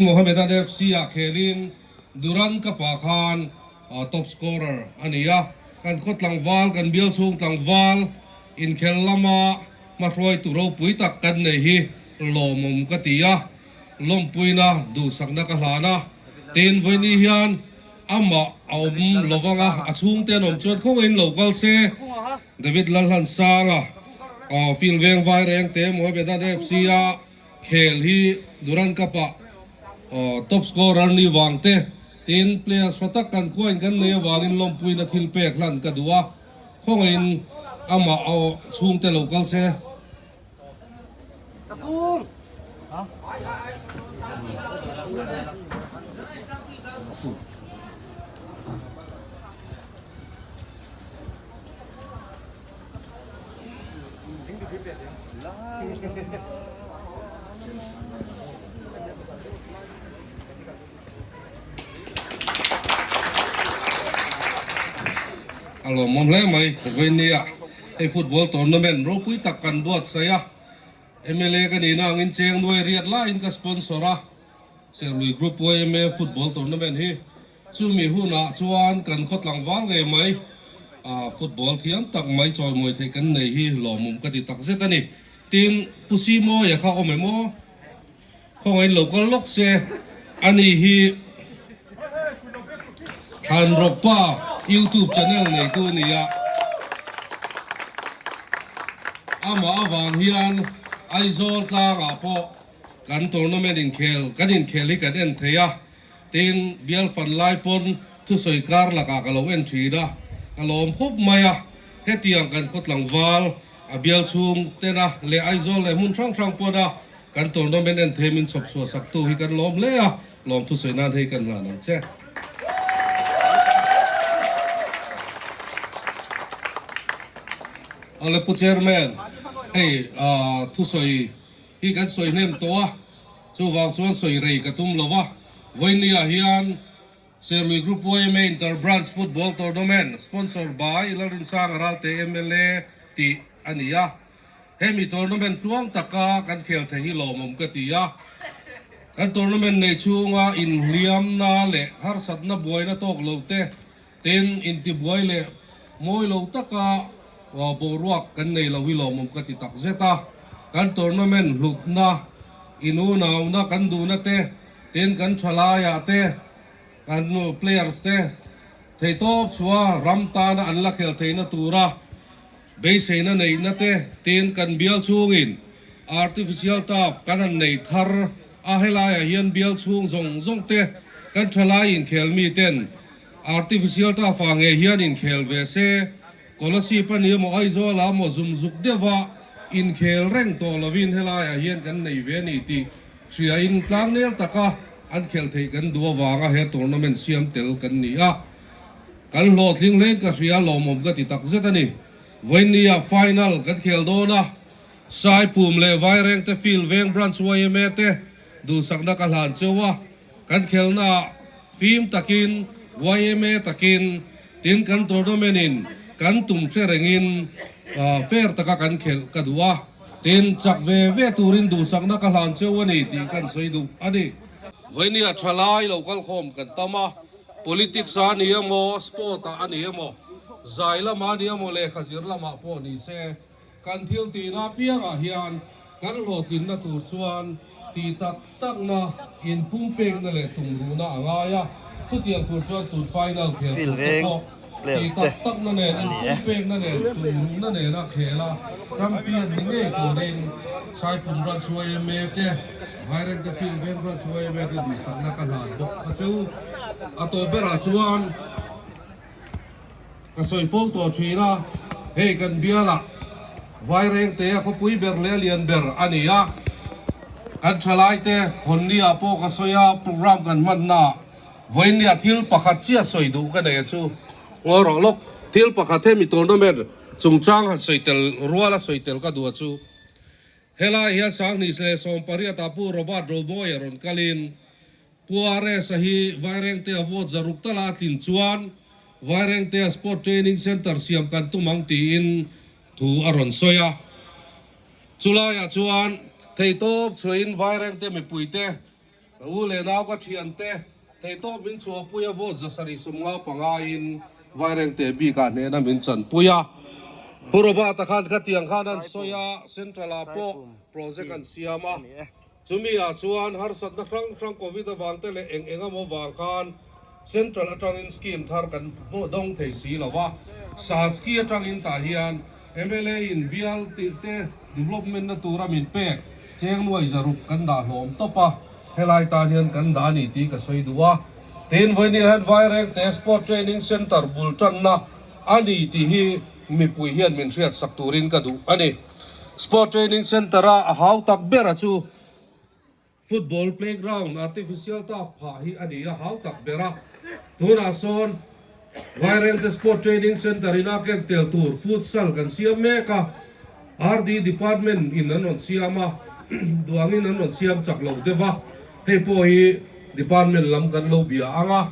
Mohammedan FC ah khelin Duran Cup-ah khan top scorer a ni a, kan khaw tlangval, kan bial chhung tlangval inkhel lama hmahruaitu ropui tak kan nei hi lawmawm ka ti a, lawmpuina duhsakna ka hlan a, tin vawiini hian amah a awm lo vang a, a chhungte an awm chuan khawngaihin lo kal se. David Lalhlansanga field veng vai reng te Mohammedan FC-a Khel hi Durand Cup ah top scorer ni vang te tin players hra tak kan khuain kan nei avangin lawmpuina thil pek hlan ka duh a, khawngaihin amah a chhungte lo kal se. A lawmawm hle mai Vawinia hei football tournament ropui tak kan buatsaih a, mla ka nihna angin cheng nuai riat laiin ka sponsor a, Serlui Group yma football tournament hi Chumi hunah chuan kan khaw tlangval ngei mai a football thiam tak mai chawimawi theih kan nei hi lawmawm ka ti tak zet a ni. Tin, Pu Simawia kha awm em aw? Khawngaihin lo kal lawk se, ani hi Thlanrawkpa YouTube channel neitu a ni a, amah avang hian Aizawl tlangah pawh kan tournament inkhel kan inkhel hi kan en thei a. Tin, bial fan lai pawn thusawi kar lakah ka lo en thin a, ka lawm khawp mai a. Hetiang kan khaw tlangval a bial chhung tena leh Aizawl leh hmun hrang hrang pawna kan tournament en thei min chhawp chhuah sak tu hi kan lawm hle a, lawm thusawi nan hei kan hlan ang che. Awle Pu Chairman, hei thusawi hi kan sawi hnem tawh a. Chuvang chuan sawi rei ka tum lo va, Vawinia hian Serlui Group yma Inter Branch Football Tournament sponsor by Lalrinsanga Ralte mla tih a ni a. Hemi tournament tluang taka kan khel thei hi lawmawm ka ti a. Kan tournament nei chhunga inhliamna leh harsatna buaina tawk lo te, tin intibuai leh mawi lo taka boruak kan nei lo hi lawmawm ka ti tak zet a. Kan tournament hlutna, inunauna kan duhna te, tin kan thalaiah te, kan players te theihtawp chhuah ram tana an la khel theihna tura beiseina neihna te, tin kan bial chhungin artificial turf kan han nei thar a, helaiah hian bial chhung zawng zawng te kan thalai inkhel miten Artificial ta fa ngei hian inkhel ve se, Kolasib a ni emaw Aizawl ah emaw zum zuk deuha inkhel reng tawh lovin helaiah hian kan nei ve a ni tih hriain tlangnel taka an khelh theih kan duh avanga he tournament siam tel kan ni a, kan hlawhtling hlein ka hria lawmawm ka ti takzet a ni. Vawinia final kan khel dawn a, Saipum leh Vairengte Field Veng Branch yma te duhsakna ka hlan cheu a. Kan khelnaah fim takin, yma takin, tin kan tournament in kan tum hre rengin fair taka kan khelh ka duh a, tin chak ve ve turin duhsakna ka hlan cheu a ni tih kan sawi duh a ni. Vawinia thalai lo kalkhawm kan tam a, politics ah a ni emaw, sport ah a ni emaw, zai lamah a ni emaw, lehkha zir lamah pawh ni se, Kan thil tihna apiangah hian kan hlawhtlinna tur chuan tih tak takna, inpumpekna leh tumruhna a ngai a. Chutiang tur chuan tun final khel Field tur te veng pawh players tih te tak takna nen, an ni e. inpumpekna nen, tumruhna nena khel a, champion ni ngei turin Saipum Branch yma te, Vairengte Field Veng Branch yma te duhsakna ka hlan bawk a chu. A tawp berah chuan. Ka sawi fo tawh thin a, hei kan bialah Vairengtea khawpui ber leh a lian ber a ni a, kan thalaite Hawnni-ah pawh ka sawi a, program kan hmannaah vawinia thil pakhat chiah sawi duh ka nei a chu ngawi rawh lawk, thil pakhat hemi tournament chungchang han sawi tel ruala sawi tel ka duh a chu helai hian Sanghnih leh Sawmpariatah Pu Robert Romawia rawn kalin Pu RS-a hi Vairengtea vote zaruk tala a tlin chuan Vairengtea Sport Training Centre siam kan tum ang tiin thu a rawn sawi a. Chulaiah chuan theihtawp chhuahin Vairengte mipuite Ka u leh nau ka thiante theihtawp min chhuahpui a vote 755 in Vairengte bikah hnehna min chanpui a. Pu Robert-a khan khatiang khan an sawi a, Central ah pawh project an siam a. Chumi ah chuan harsatna hrang hrang Covid avang te leh eng eng emaw vang khan Central atangin scheme thar kan dawng thei si lo va. Saski atangin tah hian mla in bial tih te development na tura min pek cheng nuai 600 kan dah hlawm tawp a, helai tan hian kan dah a ni tih ka sawi duh a. Tin, vawiin hian Vairengte Sport Training Centre bul tanna a ni tih hi mipui hian min hriatsak turin ka duh a ni. Sport Training Centre a a hau tak bera chu Football playground artificial turf phah hi a ni a hau tak ber a, tunah sawn Vairengte Sport Training Centre ina ken tel tur futsal kan siam mek a, RD Department in an rawn siam a, duangin an rawn siam chak lo deuh a, hei pawh hi department lam kan lo bia ang a,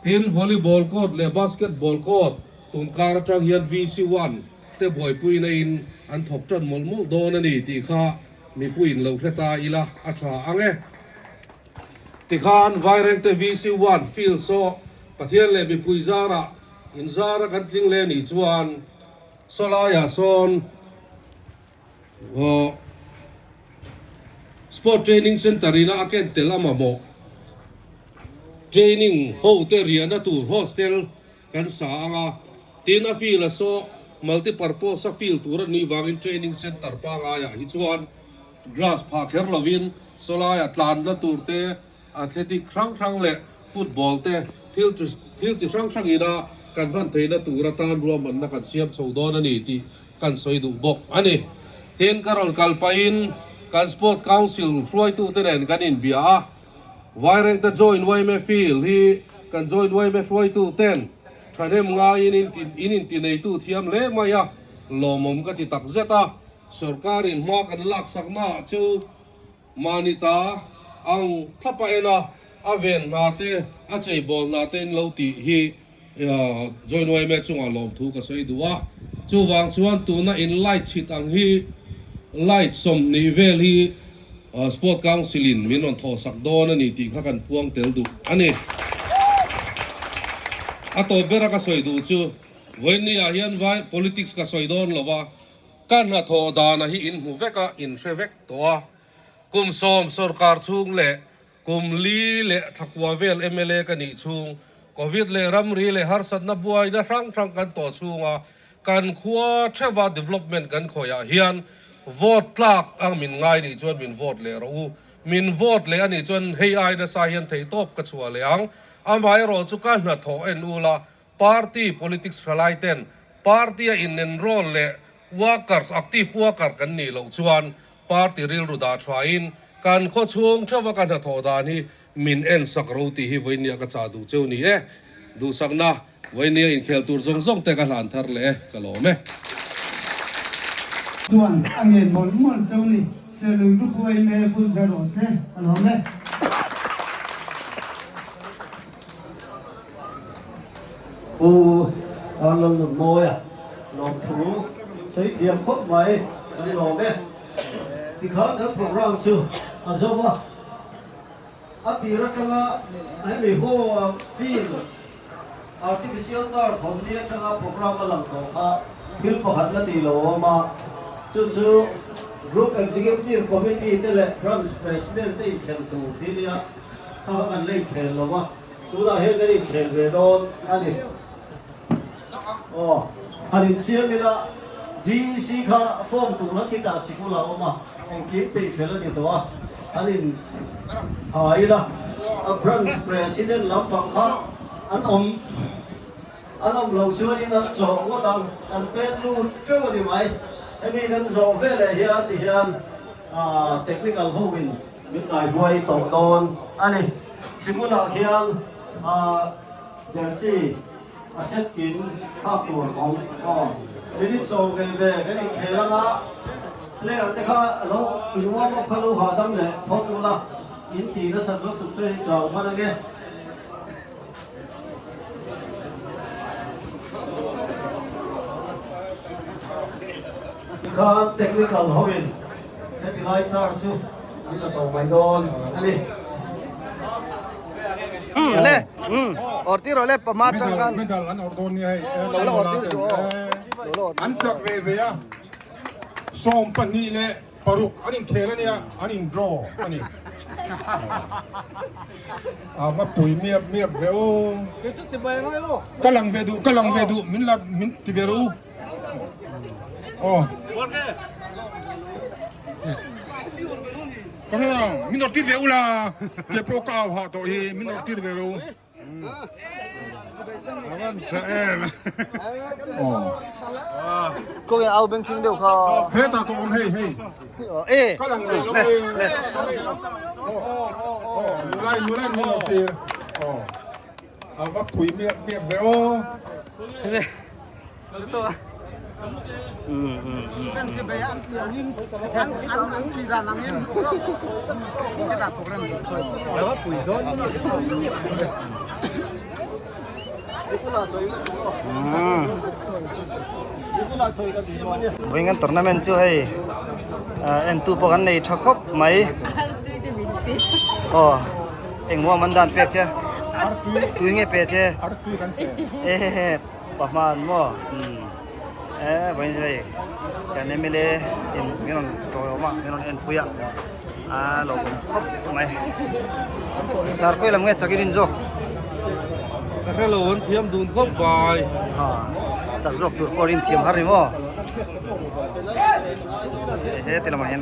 tin volleyball court leh basketball court tunkar atang hian VC one te buaipuina in an thawk tan mawlh mawlh dawn a ni tih kha Mipuiin lo hre ta ila a tha ang e. Tikhan Vairengte VC one field saw Pathian leh mipui zarah in zara kan tling leh nih chuan sawlaiah sawn Sport Training Centre ina a ken tel a mamawh training ho te riahna tur hostel Kan sa ang a, tin a field a saw multipurpose a field tur a nih vangin training centre pangaiah hi chuan grass phah kher lovin sawlaiah tlanna tur te, athletic hrang hrang leh football te thil thil chi hrang hrangin a kan hman theihna tur atan ruahmanna kan siam chho dawn a ni tih kan sawi duh bawk a ni. Tin, ka rawn kal pahin kan Sport Council hruaitute nen kan inbia a. Vairengte Joint yma Field hi kan Joint yma hruaitu ten thahnem ngaiin in intineitu thiam hle mai a, lawmawm ka ti tak zet a, sorkarin hma kan laksaknaah chu mahni ta ang thlapa en a, a ven hna te, a cheibawl hna te in lo tih hi Joint yma chungah lawmthu ka sawi duh a, chuvang chuan tuna in light chhit ang hi light 20 vel hi Sport Council in min rawn thawhsak dawn a ni tih kha kan puang tel duh a ni. A tawp bera ka sawi duh chu vawiin ah hian vai politics ka sawi dawn lo va, ka hnathawh dana hi in hmu vek a, in hre vek tawh a. Kum 10 sorkar chhung leh kum li leh thla kua vel mla ka nih chhung Covid leh ramri leh harsatna buaina hrang hrang kan tawh chhunga kan khua theuha development kan khawiah hian vote tlak ang min ngai nih chuan min vote leh rawh u. Min vote leh a nih chuan hei ai nasa hian theihtawp ka chhuah leh ang. Amaherawh chu ka hnathawh en ula party politics thalai ten party a in enroll leh workers active worker kan nih loh chuan party rilru dah thain kan khaw chhung theuha ka hnathawh dan hi Min en sak ro tih hi vawinia ka chah duh cheu ni e. Duhsakna, vawinia inkhel tur zawng zawng te ka hlan thar leh e, ka lawm e. Chuan a ngen mawlh mawlh cheu ni, Serlui Rupuai me vul ve rawh se, ka lawm e. Pu Arnold Nunmawia lawmthu sawi thiam khawp mai, kan lawm e. Tikhan kan programme chu a zo a. A tir atanga hemi haw field artificial car thawmni atanga programme a lang tawh kha thil pakhat la tih lo a awm a, chu chu Group Executive Committee te leh Branch President te inkhel tur hi nia, kha kha kan la inkhel lo a, tunah hian kan inkhel ve dawn a ni. Aw, han insiam ila GEC kha form tur kha khitah sikul a awm a, engkim peih fel a ni tawh a, an in ha ila a branch president lampang kha an awm an awm loh chuanin an chawh ngawt ang, an pet lut teuh a ni mai. Hemi kan zawh veleh hian tihian technical ho in min kaihruai tawh dawn a ni. Sikulah khian jersey A set kin phak tur awm aw. Minute 10 ve ve kan inkhel anga player te kha lo in warm up kha lo hahdam leh phawt ula in tih nasat lo chuk chuan i chau hman ange. Tikhan technical hoin heti lai char chu an la to mai dawn a ni. Awrh tir rawh le pama atang khan. Medal an awrh dawn nia hei. Lo la awrh tir suh aw. Lo la awrh tir An chak ve ve a. 26 an inkhel a nia, an in draw a ni. A va pui miap miap ve aw. Ka lang ve duh, ka lang ve duh, min la min ti ve rawh u. Aw. Ka hre ang, min awrh tir ve u la, ke pawh ka au hah tawh hi, min awrh tir ve rawh u. Kawng au beng ching deuh kha. Hetah ka awm hei hei. E. Ka lang ve lo e. Aw nulai nulai min awrh tir. Aw. A va pui miap miap ve aw. Vawiin tournament chu hei entu pawh kan nei tha khawp mai aw engmaw an dan pek che tui nge pe che Pahman maw umm e vawiin chu hei kan mla in min rawn tawiawm a min rawn enpui a a lo awm khawp mai sir khawi lam nge chak i rin zawk ka hre lo an thiam dun khawp mai ha chak zawk tur pawh rin thiam har ni maw he ti lamah hian